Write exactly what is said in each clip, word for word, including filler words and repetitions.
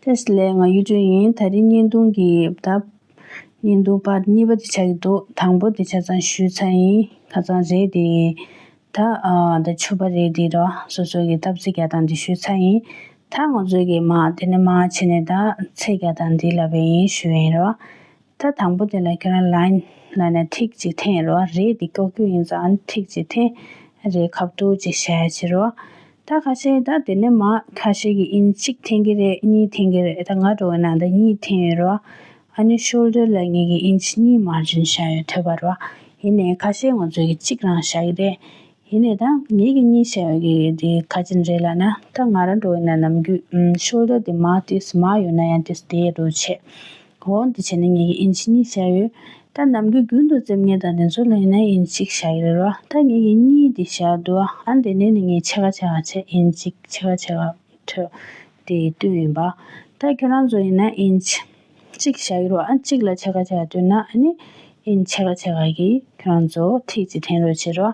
བཀྲ་ཤིས་བདེ་ལེགས། ང་གཡུ་སྒྲོན་ཡིན། དེ་རིང་བརྙན་ཐུང་གི་ད་བརྙན་ཐུང་པར་གཉིས་པ་དེ་ཆགས་ཀྱི་འདུག་དང་པོ་དེ་ཆ་ཚང་ཞུས་ཚར་ཡིན། ཁ་སང་རེད་དེ། ད་ཨ་ད་ཕྱུ་པ་རེད་དེ་རོ། སོ་སོ་གི་སྟབས་རྩེ་རྒྱག་སྟངས་དེ་ཞུས་ཚར་ཡིན། ད་ང་ཚོ་གི་མ་དེ་ནས་མ་བྱས་ནས་ད་ཚེ་རྒྱག་སྟངས་དེ་ལབ་པ་ཡིན་ཞུ་ཡིན་རོ། ད་དང་པོ་དེ་ལ་ཁྱོད་རང་ལའིན་ལབ་ནས་ཐིག་ཅིག་འཐེན་རོ། རེད་དེ་ཀྱོག་ཀྱོག་ཡིན་ཙང་ཨ་ནི་ཐིག་ཅིག་འཐེན། རེད་ཁ་བཏུག་ཅིག་བྱས་བྱེད་རོ། ད་ཁ་ཤས་ད་དེ་ནས་མ་ཁ་ཤས་ཀྱིས་ཨིན་ཅི་གཅིག་འཐེན་གྱི་རེད། གཉིས་འཐེན་གྱི་རེད། ད་ང་འདྲ་བོ་ཡིན་ན་ད་གཉིས་འཐེན་ཡོད་རོ། ཨ་ནི་ཤོལ་ཌར་ལ་ངེད་ཀྱིས་ཨིན་ཅི་གཉིས་མར་ཇིན་བཞག་ཡོད་ཐོད་པ་རོ། ཡིན་ནའི་ཁ་ཤས་ང་ཚོས་ཀྱིས་གཅིག་རང་བཞག་གི་རེད། ཡིན་ནའི་ད་ངེད་ཀྱིས་གཉིས་བཞག་ཡོད་ཀྱི་དེ་ག་ཅི་རེད་ལབ་ན། ད་ང་རང་འདྲ་བོ་ཡིན་ན་ནམ་རྒྱུན་ཨམ་ཤོལ་ཌར་དེ་མར་ཏིས་མར་ཡོད་ན་ཡང་ཏིས་བསྡད་འགྲོ་བྱེད། འོ་འདི་བྱས་ནས་ངེད་ཀྱིས་ཨིན་ཅི་གཉིས་བཞག་ཡོད། ད་ནམ་རྒྱུན་རྒྱུན་དུ་རྩེད་མཁན་དང་དེ་ཚོ་ལ་ཡིན་ན་ཨིན་ཅི་གཅིག་བཞག་གི་རེད་རོ། ད་ངེད་ཀྱིས་གཉིས་དེ་བཞག་འདུག་ཨ་འདི་ནས་ནི་ངས་ཕྱེད་ཀ་ཕྱེད་ཀ་བྱས། ཨིན་ཅི་གཅིག་ཕྱེད་ཀ་ཕྱེད་ཀ་ཐོད་དེ་བཏོན་ཡིན་པ། ད་ཁྱོད་རང་ཚོ་ཡིན་ན་ཨིན་ཅི་གཅིག་བཞག་གི་རོ། ཨ་གཅིག་ལ་ཕྱེད་ཀ་ཕྱེད་ཀ་བཏོན་ན་ཨ་ནི་ཨིན་ཅི་ཕྱེད་ཀ་ཕྱེད་ཀ་གིས་ཁྱོད་རང་ཚོ་ཐིག་ཅིག་འཐེན་རོགས་བྱེད་རོ།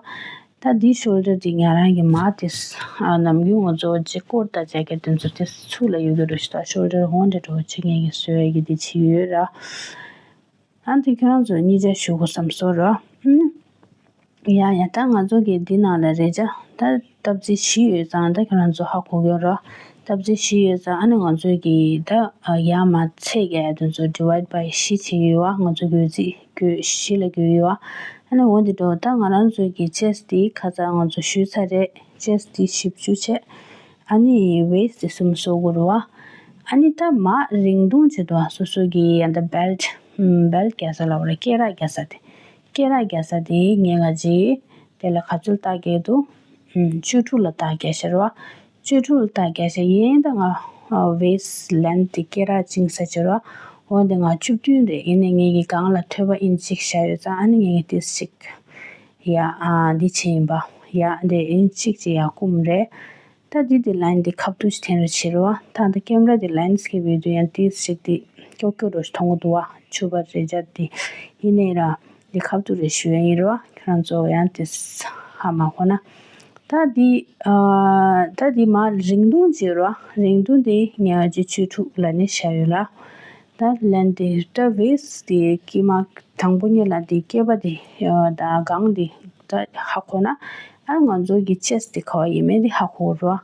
ད་འདི་ཤོལ་ཌར་འདི་ང་རང་གི་མ་དེ་ཨ་ནམ་རྒྱུན་ང་ཚོ་ཅིག་ཀོཊ་དང་ཇེ་ཀེཊ་དེ་ཚོ་དེ་ཚུགས་ལ་ཡོད་ཀྱི་རེད་ཤག་ད་ཤོལ་ཌར་འོང་འདྲ་འགྲོ་ཅིག་ངེད་ཀྱིས་བཟོས་ཡ་གི་འདི་བྱེད་ཀྱི་ཡོད་ར། ཨ་འདི་ཁྱོད་རང་ཚོ་གཉིས་ཆ་ཞུ་དགོས་བསམ་སོང་ར། ཨུམ། ཡ་ཡ། ད་ང་ཚོ་གི་འདི་ནང་ལ་རེད་ཅག་ད་སྟབས་རྩེ་བཞི་ཡོད་ཙང་ད་ཁྱོད་རང་ཚོ་ཧ་གོ་གི་ཡོད་ར། སྟབས་རྩེ་བཞི་ཡོད་ཙང་ཨ་ནི་ང་ཚོ་གི་ད་ཡར་མར་ཚད་རྒྱག་ཡ་དེ་ཚོ་ཌི་ཝའིཌ་བའི་བཞི་བྱེད་ཀྱི་ཡོད་བ། ང་ཚོ་བགོ་རྩིས་བགོ་བཞི་ལ་བགོས་ཡོད་བ། ཨ་ནི་འོ་འདི་འགྲོ། ད་ང་རང་ཚོ་གི་ཅེས་ཊི་ཁ་སང་ང་ཚོ་ཞུས་ཚར་རེད། ཅེས་ཊི་བཞི་བཅུ་བྱས། ཨ་ནི་ཝེས་ཊི་གསུམ་བཟོ་དགོས་རེད་བ། ཨ་ནི་ད་མར་རིང་ཐུང་བྱེད་དུས་སོ་སོ་གི་ཡ་ད་བེལ་ཊི་བེལ་ཊི་རྒྱག་ས་ལབ་རེད། སྐེ་རགས་རྒྱག་ས་དེ། སྐེ་རགས་རྒྱག་ས་དེ་ངས་ག་ཅི་དེ་ལ་ག་ཚོད་རྟགས་རྒྱག་འདུག་ཨུམ། བཅུ་དྲུག་ལ་རྟགས་རྒྱག་ཤག་རེད་བ། བཅུ་དྲུག་ལ་རྟགས་རྒྱག་ཤག་ཡིན་ད་ང་ཝེས་ཊི་ལེན་ཐི་དེ་སྐེ་རགས་བཅིངས་ས་བྱེད་རེད་བ། འོ་འདི་ང་བཅུ་བདུན་རེད། ཡིན་ནའི་ངེད་ཀྱི་སྒང་ལ་ཐོད་པ་ཨིན་ཅི་གཅིག་བཞག་ཡོད་ཙང་ཨ་ནི་ངེད་ཀྱི་ཏིས་གཅིག་ཡ་ཨ་འདི་བྱས་ཡིན་པ། ཡ་འདི་ཨིན་ཅི་གཅིག་ཅིག་ཡར་བསྐུམ་རེད། ད་འདི་དེ་ལའིན་དེ་ཁ་བཏུག་ཅིག་འཐེན་རོགས་བྱེད་རོགས། ད་ད་ཀེམ་ར་དེ་ལའིན་སི་ཀེབ་ཡོད་དུས་ཡང་ཏིས་ཅིག་དེ་ཀྱོག་ཀྱོག་རོ་ཞིག་མཐོང་གི་འདུག་བ། ཕྱུ་པ་རེད་ཅག་དེ། ཡིན་ནའི་ར་དེ་ཁ་བཏུག་རེད་ཞུ་ཡ་ཡིན་རོ། ཁྱོད་རང་ཚོ་ཡང་དེ་ཧ་མ་གོ་ན། ད་དེ་ཨ་ད་དེ་མར་རིང་ཐུང་བྱེད་རོ། རིང་ཐུང་དེ་ཉལ་ཅིག་བཅུ་དྲུག་ལ་ནི་བཞག་ཡོད་ལ། ད་ལན་དེ་ད་ཝེས་ཊི་དེ་དཀྱིལ་མ་དང་པོ་གཉིས་ལ་དེ་སྐེད་པ་དེ་ད་སྒང་དེ་ད་ཧ་གོ་ན། ཨ་ང་ཚོ་གི་ཅེས་ཊི་དེ་ག་བ་ཡིན་མིན་དེ་ཧ་གོ་རོ།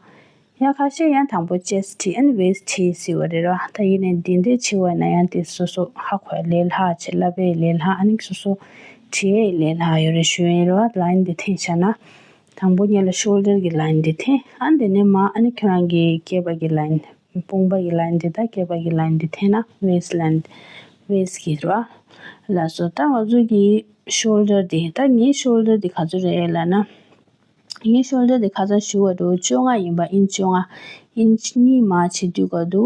ཡང་ཁ་ཤས་ཡང་དང་པོ་ཅེས་ཊི་ཨ་ནི་ཝེས་ཊི་ཟེར་བ་རེད་ར། ད་ཡིན་ནའི་འདི་འདྲས་བྱེད་པ་ན་ཡང་དེ་སོ་སོ་ཧ་གོ་ཡ་ལས་སླ་བྱེད། ལབ་པའི་ལས་སླ། ཨ་ནི་སོ་སོ་བྲིས་ཡའི་ལས་སླ་ཡོད་རེད་ཞུ་ཡ་ཡིན་ར། ལའིན་འདི་འཐེན་བཞག་ན། དང་པོ་ཉིད་ལ་ཤོལ་ཌར་གྱི་ལའིན་འདི་འཐེན། ཨ་འདི་ནས་མར་ཨ་ནི་ཁྱོད་རང་གི་སྐེད་པ་གི་ལའིན། དཔུང་པ་གི་ལའིན་འདི་དང་སྐེད་པ་གི་ལའིན་འདི་འཐེན་ན་ཝེས་ཊི་ལའིན། ཝེས་ཊི་གི་ར། ལགས་སོ། ད་ང་ཚོ་གི་ཤོལ་ཌར་འདི། ད་ངའི་ཤོལ་ཌར་འདི་ག་ཚོད་རེད་ལབ་ན། ངའི་ཤོལ་ཌར་དེ་ཁ་སང་ཞུ་བ་འདྲ་བོ་བཅོ་ལྔ་ཡིན་པ། ཨིན་ཅི་བཅོ་ལྔ། ཨིན་ཅི་གཉིས་མར་བྱེད་དུས་སྐབས་དུ།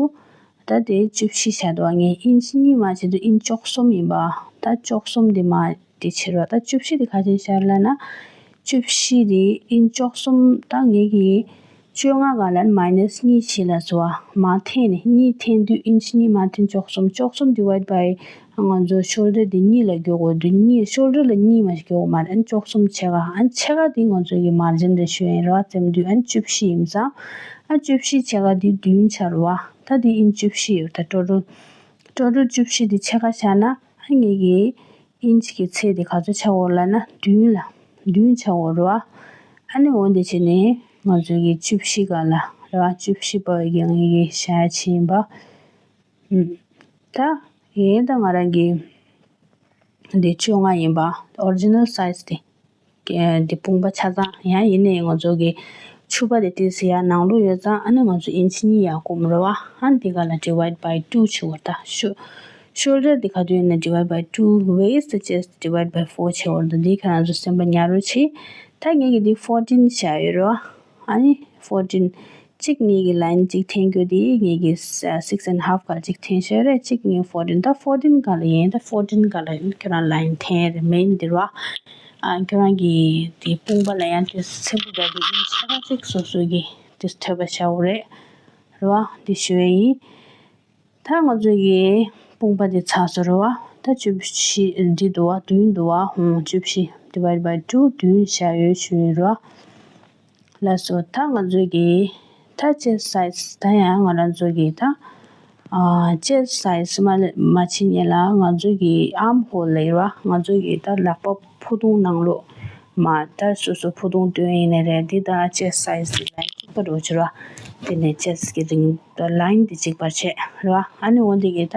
ད་དེ་བཅུ་བཞི་བཞག་འདུག་ངས་ཨིན་ཅི་གཉིས་མར་བྱེད་དུས་ཨིན་ཅི་བཅུ་གསུམ་ཡིན་པ། ད་བཅུ་གསུམ་དེ་མར་དེ་བྱེད་རོགས། ད་བཅུ་བཞི་དེ་ག་ཅན་བཞག་ལབ་ན། བཅུ་བཞི་དེ་ཨིན་ཅི་བཅུ་གསུམ། ད་ངས་ཀྱི་བཅོ་ལྔ་སྒང་ལ་མའི་ནས་གཉིས་བྱེད་ལ་བཟོ་བ། མར་འཐེན་ནས་གཉིས་འཐེན་དུས་ཨིན་ཅི་གཉིས་མར་འཐེན་བཅུ་གསུམ། བཅུ་གསུམ་ཌི་ཝའིཌ་བའི་ང་ཚོ་ཤོལ་ཌར་འདི་གཉིས་ལ་རྒྱོབ་དགོས་འདུག་གཉིས། ཤོལ་ཌར་ལ་གཉིས་མ་ཞིག་རྒྱོབ་དགོས་མ་རེད། ཨ་ནི་བཅུ་གསུམ་ཕྱེད་ཀ། ཨ་ནི་ཕྱེད་ཀ་འདི་ང་ཚོ་གི་མར་ཇིན་རེད་ཞུ་ཡ་ཡིན་ར། བཙེམ་དུས་ཨ་ནི་བཅུ་བཞི་ཡིན་ཙང་། ཨ་བཅུ་བཞི་ཕྱེད་ཀ་འདི་བདུན་ཆགས་རེད་བ། ད་འདི་ཨིན་ཅི་བཅུ་བཞི་ཡོད། ད་ཊོ་ཊལ་ཊོ་ཊལ་བཅུ་བཞི་འདི་ཕྱེད་ཀ་བཞག་ན་ཨ་ངེད་ཀྱི་ཨིན་ཅི་གི་ཚད་འདི་ག་ཚོད་ཆགས་ཡོད་ལབ་ན་བདུན་ལ། བདུན་ཆགས་ཡོད་རེད་བ། ཨ་ནི་འོ་འདི་བྱས་ནས་ང་ཚོ་གི་བཅུ་བཞི་སྒང་ལ་རེད་བ། བཅུ་བཞི་པ་ཡི་གེ་ངེད་ཀྱི་བཞག་ཡ་ཆེ་ཡིན་པ། ཨུམ། ད་ཡིན་ད་ང་རང་གི་འདི་བཅོ་ལྔ་ཡིན་པ། ཨོ་རི་ཇི་ནལ་སའི་ཛི་དེ། ཨེ་འདི་དཔུང་པ་ཆ་ཚང་ཡང་ཡིན་ནའི་ང་ཚོ་གི་ཕྱུ་པ་དེ་ཏོག་ཙམ་ཡར་ནང་ལོགས་ཡོད་ཙང་ཨ་ནི་ང་ཚོ་ཨིན་ཅི་གཉིས་ཡར་བསྐུམ་རེད་བ། ཨ་ནི་འདི་ག་ལ་ཌི་ཝའིཌ་བའི་ཊུ་བྱེད་དགོས། ད་ཤོ་ཤོལ་ཌར་འདི་ག་དུས་ཡིན་ན་ཌི་ཝའིཌ་བའི་ཊུ། ཝེས་ཊི་ཅེས་ཊི་ཌི་ཝའིཌ་བའི་ཕོར་བྱེད་དགོས། ད་འདི་ཁྱེད་རང་ཚོ་སེམས་པ་ཉར་རོགས་བྱེད། ད་ངེད་ཀྱི་འདི་ཕོར་ཊིན་བཞག་ཡོད་རེད་བ། ཨ་ནི་ཕོར་ཊིན། གཅིག་ངེད་ཀྱི་ལའིན་གཅིག་འཐེན་རྒྱུ་དེ་ངེད་ཀྱི་སིགས་ཨེན་ཧ་ཧྥ་ག་ལ་གཅིག་འཐེན་ཤོད་རེད། གཅིག་ངེད་ཕོར་ཊིན། ད་ཕོར་ཊིན་ག་ལ་ཡིན། ད་ཕོར་ཊིན་ག་ལ་ཡིན་ཁྱོད་རང་ལའིན་འཐེན་རེད། མེན་འདི་ར། ཨ་ཁྱོད་རང་གི་དེ་དཔུང་པ་ལ་ཡང་དེ་སེམས་པ་རྒྱག་དུས་ཨིན་ཆ་གཅིག་སོ་སོ་གི་དེ་ཐོད་པ་བཞག་དགོས་རེད། རེད་བ། འདི་ཞུ་ཡ་ཡིན། ད་ང་ཚོ་གི་དཔུང་པ་དེ་ཚར་སོང་རེད་བ། ད་བཅུ་བཞི་འདི་འདུག་བ། བདུན་འདུག་བ། ཧུང་། བཅུ་བཞི་ཌི་ཝའིཌ་བའི་ཊུ། བདུན་བཞག་ཡོད་ཞུ་ཡོད་རེད་བ། ལགས་སོ། ད་ང་ཚོ་གི་ད་ཅེས་སི་སའི་ཛི། ད་ཡང་ང་རང་ཚོ་གི་ད་ ཨ་chest size་མ་ལ་མ་ཕྱིན་ཉེ་ལ་ང་ཚོ་གི་arm hole་ལ་ཡོད་ར། ང་ཚོ་གི་ད་ལག་པ་ཕུ་ཐུང་ནང་ལོགས་མ་ད་སོ་སོ་ཕུ་ཐུང་སྟོན་ཡིན་ནའི་རེད། འདི་ད་chest size་འདི་line་གཅིག་པ་འགྲོ་ཕྱིར་བ། དེ་ནས་chest་གི་རིང་ད་line་འདི་གཅིག་པར་བྱས་ར། ཨ་ནི་འོ་འདི་གི་ད་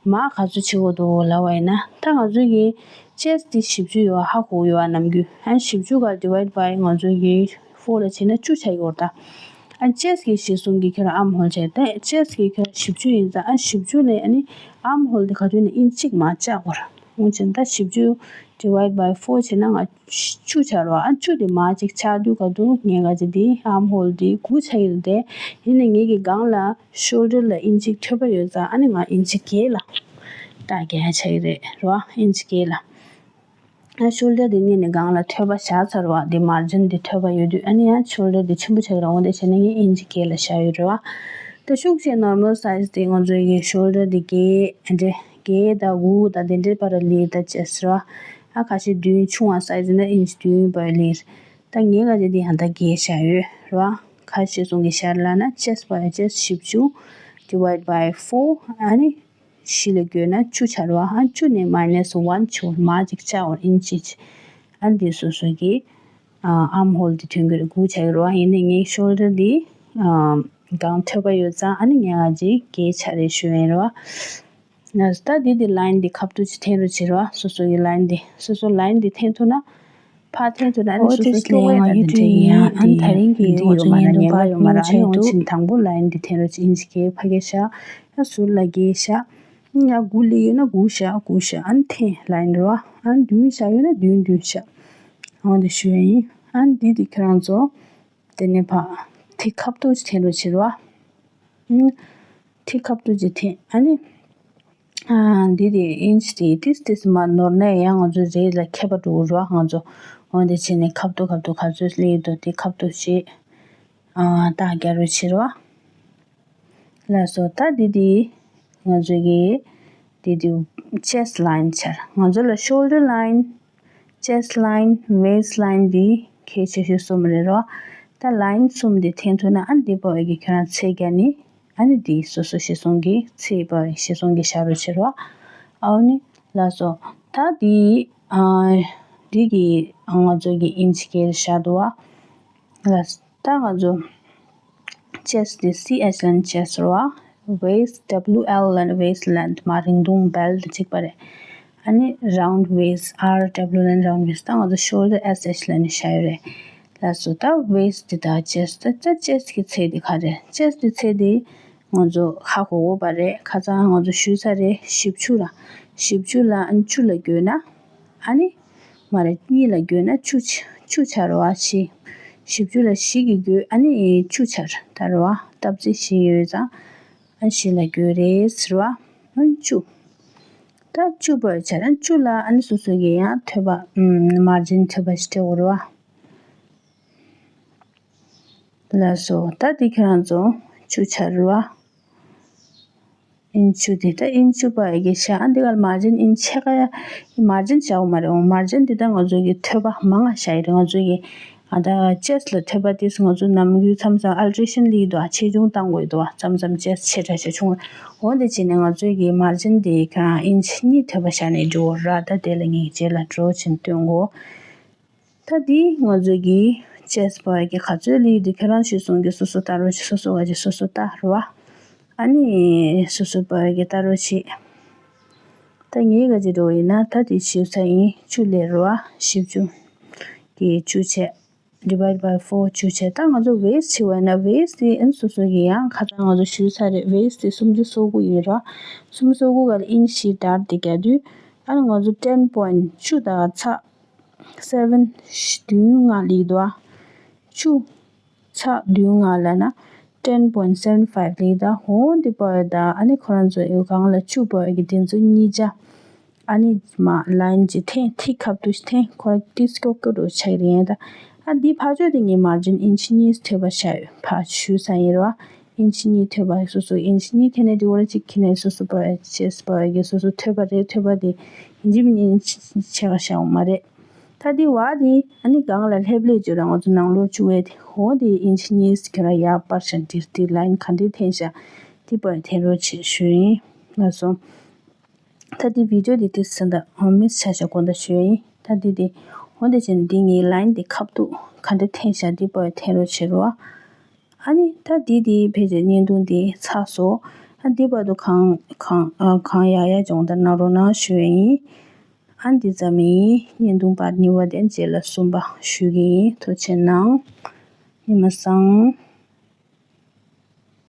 མ་ག་ཚོད་ཆེ་བོ་འདུག་ལབ་པ་ཡིན་ན། ད་ང་ཚོ་གི་chest་འདི་བཞི་བཅུ་ཡོད་ཧ་གོ་ཡོད་ནམ་རྒྱུན། ཨ་བཞི་བཅུ་ག་divide by་ང་ཚོ་གི་four་ལ་བྱས་ན་བཅུ་ཆགས་ཡོད་ད། ཨ་chest་གི་གཞི་བཟུང་གི་ཁྱོད་རང་arm hole་བྱས་ཏེ་chest་གི་ཁྱོད་རང་བཞི་བཅུ་ཡིན་ཙང་ཨ་བཞི་བཅུ་ནས་ཨ་ནི་arm hole་དེ་ག་དུས་ནས་inch་གཅིག་མར་བཅག་དགོས་ར། འོན་ཀྱང་ད་བཞི་བཅུ་divide by four་བྱས་ན་ང་བཅུ་ཆགས་རོ། ཨ་བཅུ་དེ་མར་གཅིག་ཆགས་དུས་ག་དུས་ངས་ག་ཅི་དེ་arm hole་དེ་དགུ་ཆགས་ཡོད་དེ། ཡིན་ནའི་ངེད་ཀྱི་སྒང་ལ་shoulder་ལ་inch་གཅིག་ཐོལ་པ་ཡོད་ཙང་ཨ་ནི་ང་inch་བརྒྱད་ལ་ད་བརྒྱད་ཆགས་ཡོད་རེད་རོ། inch་བརྒྱད་ལ། ཨ་shoulder་དེ་གཉིས་ནས་སྒང་ལ་ཐོལ་པ་བཞག་ཚར་བ་དེ་margin་དེ་ཐོལ་པ་ཡོད་དུས་ཨ་ནི་ཡང་shoulder་དེ་ཆེན་པོ་ཆགས་རང་དེ་བྱས་ན་ངས་inch་བརྒྱད་ལ་བཞག་ཡོད་རེད་བ། ད་ཤུགས་ཆེ་normal size་དེ་ང་ཚོ་གི་shoulder་དེ་བརྒྱད་འདྲེ་བརྒྱད་དང་དགུ་དང་དེ་འདྲའི་བར་ལ་ལས་ད་chest་རེད་བ། ཨ་ཁ་ཤས་བདུན་ཆུང་བ་size་ན་inch་བདུན་བར་ལས། ད་ངས་ག་ཅི་དེ་ཡང་ད་བརྒྱད་བཞག་ཡོད་རེད་བ། ཁ་ཤས་སོང་གི་ཤར་ལ་ན་chest་བར་chest་བཞི་བཅུ་divide by four་ཨ་ནི། བཞི་ལ་བགོས་ན་བཅུ་ཆགས་རེད་བ། ཨ་བཅུ་ནས་minus one་ཆུ་མ་གཅིག་ཆགས་བར་inch་ཅིག་ཨ་འདི་སོ་སོ་གི་ཨ་arm hole་དེ་ཐོན་གི་རེད། དགུ་ཆགས་ཀྱི་རེད་བ། ཡིན་ནའི་ངའི་shoulder་དེ་ཨ་སྒང་ཐོལ་པ་ཡོད་ཙང་ཨ་ནི་ངས་ང་ཅིག་བརྒྱད་ཆགས་རེད་ཞུ་ཡིན་རེད་བ། ན་ད་འདི་དེ་line་དེ་ཁ་བསྡུ་ཅིག་འཐེན་རོགས་བྱེད་རེད་བ། སོ་སོ་གི་line་དེ་སོ་སོ་line་དེ་འཐེན་ཐུབ་ན། ཕར་འཐེན་ཐུབ་ན་ཨ་ནི་ཨོ་སོ་སོ་ཅིག་སྐྱོ་ལས་བོ་ཡ་ང་ད་དེ་འདྲ་ཡིན། ཨ་ནི་ད་རིང་གི་ང་ཚོ་ཉན་དུ་ཉན་ག་ཡོད་མ་རེད། ཨ་ནི་འོ་ཆེན་དང་པོ་line་འདི་འཐེན་རོགས་ཅིག་inch་བརྒྱད་ཕ་གི་བཞག་ཨ་ཟུར་ལ་བརྒྱད་བཞག་ཡ་དགུ་ལས་ཡོད་ན་དགུ་བཞག་དགུ་བཞག་ཨ་ནི་འཐེན་line་རེད་བ། ཨ་ནི་བདུན་བཞག་ཡོད་ན་བདུན་བདུན་བཞག་འོ་འདི་ཞུ་ཡ་ཡིན། ཨ་ནི་འདི་དེ་ཁྱེད་རང་ཚོ་དེ་ནས་ཕ་དེ་ཁ་བསྡུ་ཅིག་འཐེན་རོགས་བྱེད་རེད་བ། ཨ་ནི་དེ་ཁ་བསྡུ་ཅིག་འཐེན་ཨ་ནི། ཨ་འདི་དེ་inch་དེ་ཏིས་ཏིས་མ་ནོར་ན་ཡང་ང་ཚོ་རེད་ལ་ཁྱད་པར་འགྲོ་གི་རེད་བ། ང་ཚོ་འོ་འདི་བྱས་ནས་ཁ་བསྡུ་ཁ་བསྡུ་ག་ཚོད་སླེབས་འདུག་དེ་ཁ་བསྡུ་བྱེད། ཨ་རྟགས་རྒྱག་རོགས་བྱེད་རོགས། ལགས་སོ། ད་འདི་དེ་ང་ཚོ་གི་འདི་དེ་chest line་ཆར་ང་ཚོ་ལ་shoulder line chest line waist line་འདི་གལ་ཆེ་ཤོས་གསུམ་རེད་རོ། ད་line་གསུམ་འདི་འཐེན་ཐུབ་ན་ཨ་འདི་བོ་ཡི་གི་ཁྱོད་རང་ཚེ་རྒྱ་ནི། ཨ་ནི་དེའི་སོ་སོ་ཤེས་སོང་གི་ཚེ་བ་ཤེས་སོང་གི་ཤ་རུ་ཕྱིར་བ། ཨ་ནི་ལ་སོ་ད་དེའི་ཨ་དེ་གི་ང་ཚོ་གི་inch་སྐྱེལ་ཤ་དུ་བ། ལ་ད་ང་ཚོ་chest་དེ་C H་ལན་chest་རུ་བ། waist W L་ལན་waist length་མ་རིང་ཐུང་belt་གཅིག་པ་རེད། ཨ་ནི་round waist R W་ལན་round waist་ད་ང་ཚོ་shoulder S H་ལན་ཤ་ཡོད་རེད། ལགས་སོ། ད་waist་དེ་དང་chest་ད་chest་གི་ཚད་དེ་ག་རེད། chest་གི་ཚད་དེ་ང་ཚོ་ཧ་གོ་གོ་བ་རེད། ཁ་སང་ང་ཚོ་ཞུས་ཚར་རེད། བཞི་བཅུ་ལ་བཞི་བཅུ་ལ་ཨ་ནི་བཅུ་ལ་བགོས་ན་ཨ་ནི་མ་རེད། གཉིས་ལ་བགོས་ན་བཅུ་བཅུ་ཆགས་རེད་བ། བཞི་བཞི་བཅུ་ལ་བཞི་གིས་བགོས་ཨ་ནི་བཅུ་ཆགས་ད་རེད་བ། སྟབས་ཚེ་བཞི་ཡོད་ཙང་ཨ་བཞི་ལ་བགོས་རེད་ཟེར་བ། ཨ་ནི་བཅུ་ད་བཅུ་པོ་ཆགས་ཨ་ནི་བཅུ་ལ་ཨ་ནི་སོ་སོ་གི་ཡང་ཐོད་པ་margin་ཐོད་པ་ཞིག་སྤྲད་དགོས་རེད་བ། ལགས་སོ། ད་འདི་ཁྱེད་རང་ཚོ་བཅུ་ཆ་རེད་བ། ཨིན་ཆུ་དེ་ད་ཨིན་ཆུ་པ་ཡི་གེ་ཤ་ཨ་འདི་ག་margin་ཨིན་ཆེ་ག་ཡ་margin་བྱའོ་མ་རེད། འོ་margin་དེ་ད་ང་ཚོ་གི་ཐོད་པ་མང་ང་ཤ་ཡི་རེད། ང་ཚོ་གི་ཨ་ད་chest་ལ་ཐོད་པ་དེ་ང་ཚོ་ནམ་རྒྱུན་མཚམས་མཚམས་alteration་ལི་དུ་ཨ་ཆེ་ཆུང་བཏང་དགོས་དུ་ཨ་མཚམས་མཚམས་chest་ཆེ་དྲགས་ཆེ་ཆུང་འོ་འདི་བྱས་ནས་ང་ཚོ་གི་margin་དེ་ཁྱེད་རང་ཨིན་ཆི་གཉིས་ཐོད་པ་ཤ་ནས་འགྲོ་ར། ད་དེ་ལ་ངས་རྗེས་ལ་འགྲོ་ཆེན་སྟོན་གོ། ད་འདི་ང་ཚོ་གི་chest་པ་གི་ག་ཚོད་ལི་འདི་ཁྱེད་རང་ཞུས་སོང་གི་སོ་སོ་ལྟ་རོགས་ཞུ། སོ་སོ་ག་ཅི་སོ་སོ་ལྟ་རོགས། ཨ་ནི་སོ་སོ་པ་གི་ལྟ་རོགས་ཞུ། ད་ངའི་ག་ཅི་འགྲོ་ཡིན་ན་ད་དེ་ཞུ་ས་ཡིན། བཅུ་ལེ་རོ་ཨ་བཞི་བཅུ་གི་བཅུ་བྱས་divide by four་བཅུ་བྱས། ད་ང་ཚོ་waist་ཆེ་བ་ཡིན་ན་waist་དེ་ཨིན་སོ་སོ་གི་ཡང་ཁ་ཚང་ང་ཚོ་ཞུས་ས་རེད། waist་དེ་སུམ་ཅུ་སོ་དགུ་ཡིན་རོ། སུམ་ཅུ་སོ་དགུ་ག་ལ་ཨིན་ཤི་ཌར་དེ་རྒྱག་དུས་ཨ་ནི་ང་ཚོ་ten point་བཅུ་དང་ཚ་seven་བདུན་ལྔ་ལི་དོ། བཅུ་ཚ་བདུན་ལྔ་ལ་ན་ten point seven five་ལི་ད་ཧོང་དེ་པ་ད་ཨ་ནི་ཁོ་རང་ཚོ་ཡོད་གང་ལ་བཅུ་པ་གི་དེ་ཚོ་གཉིས་ཆ་ཨ་ནི་མ་line་གཅིག་འཐེན་ཐིག་ཁ་བཏུ་འཐེན་ཁོ་ར་ཏིས་ཀོ་ཀོ་རོ་ཆགས་རེད་ད། ཨ་འདི་ཕ་ཆོས་དེ་ངའི་margin་ཨིན་ཆི་གཉིས་ཐོད་པ་ཤ་ཡོད་ཕ་ཞུ་ས་ཡིན་རོ། ཨིན་ཆི་གཉིས་ཐོད་པ་སོ་སོ་ཨིན་ཆི་གཉིས་ཐེ་ནས་དེ་བོ་ལ་གཅིག་ཁེ་ནས་སོ་སོ་པ་ཆེས་པ་གི་སོ་སོ་ཐོད་པ་རེད། ཐོད་པ་དེ་ཨིན་ཆི་མིན་ཨིན་ཆི་ཆེ་ག་ཤ་ཡོད་མ་རེད། ད་འདི་བ་འདི་ཨ་ནི་གང་ལ་ལྷེབ་ལེ་བཅོས་ར་ང་ཚོ་ནང་ལོགས་བཅུག་པས་དེ་ཧོ་དེ་ཨིན་ཆི་གཉིས་ཁྱོད་ར་ཡག་པར་ཤ་འདིར་དེ་line་ག་འདི་འཐེན་ཤ་ འདི་པར་འཐེན་རོགས་བྱེད་ཞུ་ཡིན། ལགས་སོ། ད་འདི་བི་ཌི་ཡོ་འདི་དུས་ཟིན་ད་ཨ་མིས་ཆ་ཆ་དགོངས་དག་ཞུ་ཡིན། ད་འདི་འདི་འོ་འདི་བྱས་ནས་འདི་ངའི་ལའིན་འདི་ཁ་ཐུག་ག་འདྲ་འཐེན་བཞག་འདི་པར་འཐེན་རོགས་བྱེད་རོགས། ཨ་ནི་ད་འདི་འདི་ཕལ་ཆེར་བརྙན་ཐུང་འདི་ཚར་སོང་། ཨ་འདི་བར་དུ་གང་གང་ཨ་གང་ཡག་ཡག་སྦྱོང་བརྡར་གནང་རོགས་གནང་ཞུ་ཡ་ཡིན། ཨ་འདི་ཙམ་ཡིན། བརྙན་ཐུང་པར་གཉིས་པ་དེ་རྗེས་ལ་གསུམ་པ་ཞུ་གི་ཡིན། ཐུགས་རྗེ་གནང་། ཉི་མ་བཟང་།